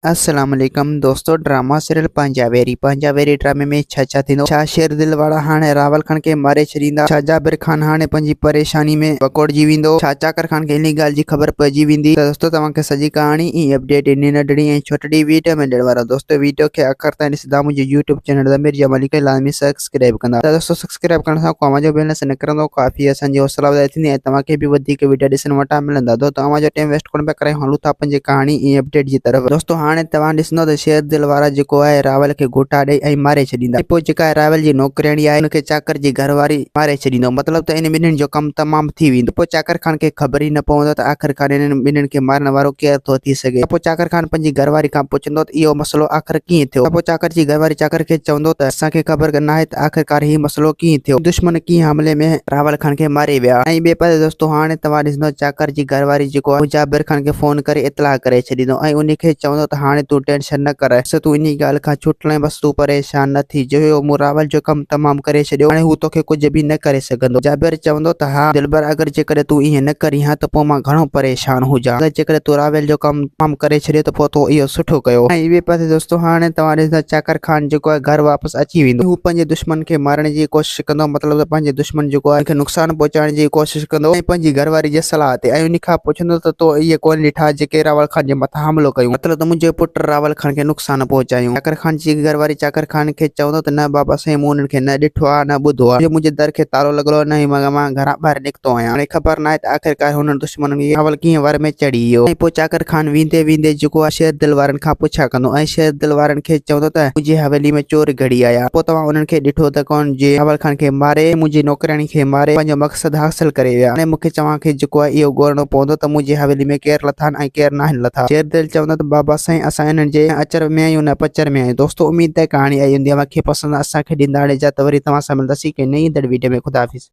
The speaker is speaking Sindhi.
السلام عليڪم دوستو ڊراما سيريل پنهنجا ويري پنهنجا ويري ڊرامي ۾ ڇا ڇا ٿيندو ڇا شير دل وارا هاڻي راول خان کي ماري ڇڏيندا ڇا جابر خان هاڻي پنهنجي پريشاني ۾ وڪوڙجي ويندو ڇا چاڪر خان کي انهي ڳالهه جي خبر پئجي ويندي ته دوستو توهان کي سڄي ڪهاڻي ۽ اپڊيٽ انهي ننڍڙي ۽ ڇوٽڙي ويڊيو ۾ ڏيڻ وارو دوستو ويڊيو کي آخر تائين ڏسندا منهنجي يوٽيوب چينل ضمير جمالي کي لازمي سبسڪرائب ڪندا ته دوستو سبسڪرائب ڪرڻ سان ڪو اوهان جو بيلنس نه ڪرندو ڪافي اسان جي حوصلا افزائي ٿيندي ۽ توهان کي به وڌيڪ وڊيا ڏسڻ وٽان ملندا دوستو اوهان جو ٽيم ويسٽ ڪونه پيا ڪرايون هلون ٿا پنهنجي ڪهاڻي ۽ اپڊيٽ جي طرف دوستو هاڻي توهان ڏسندو ته شير دل وارا جيڪو آهي راول کي گهوٽا ڏئي ۽ ماري ڇڏيندا ۽ پوء جيڪا راول جي نوڪرياڻي آهي ان کي چاڪر جي گهر واري ماري ڇڏيندو مطلب ته انهن ٻنهين جو ڪم تمام ٿي ويندو پوء چاڪر خان کي خبر ئي نه پوندو ته آخرڪار انهن ٻنهين کي مارڻ وارو ڪير ٿو ٿي سگهي پوء چاڪر خان پنهنجي گهر واري کان پڇندو ته اهو مسئلو آخر ڪيئن ٿيو؟ ته پوء چاڪر جي گهر واري چاڪر کي چوندو ته اسان کي خبر ناهي ته آخرڪار هي مسئلو ڪيئن ٿيو؟ دشمن ڪيئن حملي ۾ راول خان کي ماري ويا؟ ۽ ٻئي پاسي دوستو هاڻي توهان ڏسندو چاڪر جي گهر واري جيڪو آهي جابر خان کي فون ڪري اطلاع ڪري ڇڏيندو ۽ انهي کي چوندو ته هاڻي تون ٽينشن نه ڪر بس تون انهي ڳالهه کان ڇٽل آهين بس تون پريشان نه ٿي جو مون راول جو ڪم تمام ڪري ڇڏيو هاڻي هو توکي ڪجهه به نه ڪري سگهندو. جابر چوندو ته ها دلبر اگر جيڪڏهن تون ائين نه ڪرين ها ته پوء مان گهڻو پريشان هجان اگر جيڪڏهن تون راول جو ڪم تمام ڪري ڇڏيو ته پوء تو اهو سٺو ڪيو. ۽ ٻئي پاسي دوستو هاڻي توهان ڏسندا چاڪر خان جيڪو آهي گهر واپس اچي ويندو هو پنهنجي دشمن کي مارڻ جي ڪوشش ڪندو مطلب ته پنهنجي دشمن جيڪو آهي ان کي نقصان پهچائڻ جي ڪوشش ڪندو ۽ پنهنجي گهر واري جي صلاح تي ۽ ان کان پڇندو ته تو اهي ڪونه ڏٺا جيڪي راول خان جي مٿان حملو ڪيون مطلب ته منهنجي پٽ راول خان کي نقصان پهچايون چاڪر خان جي گهر واري چاڪر خان کي چوندو ته نه بابا سائين مون انهن کي نه ڏٺو آهي نه ٻڌو آهي جو منهنجي در کي تالو لڳل هو نه ئي مان گهران ٻاهر نڪتو آهيان هاڻي خبر ناهي ته آخرڪار هنن دشمنن کي راول ڪيئن ور ۾ چڙهي ويو ۽ پوء چاڪر خان ويندي ويندي جيڪو آهي شير دل وارن کان پڇا ڪندو ۽ شير دل وارن کي چوندو ته منهنجي حويلي ۾ چور گهڙي آيا پوء توهان انهن کي ڏٺو ته ڪونه جي راول خان کي ماري منهنجي نوڪرياڻي کي ماري پنهنجو مقصد حاصل ڪري ويا هاڻي مون کي توهان کي جيڪو آهي اهو ڳولڻو پوندو ته منهنجي حويلي ۾ ڪير لٿا آهن ۽ ڪير ناهن لٿا شير دل چوندو ته بابا سائين اسان انهن جي نه اچر ۾ آهيون نه پچر ۾ آهيون دوستو اميد ته ڪهاڻي آئي هوندي اوهان کي پسند اسان کي ڏيندا اجازت وري توهان سان ملنداسين ڪنهن نئين ايندڙ ويڊيو ۾ خدا حافظ.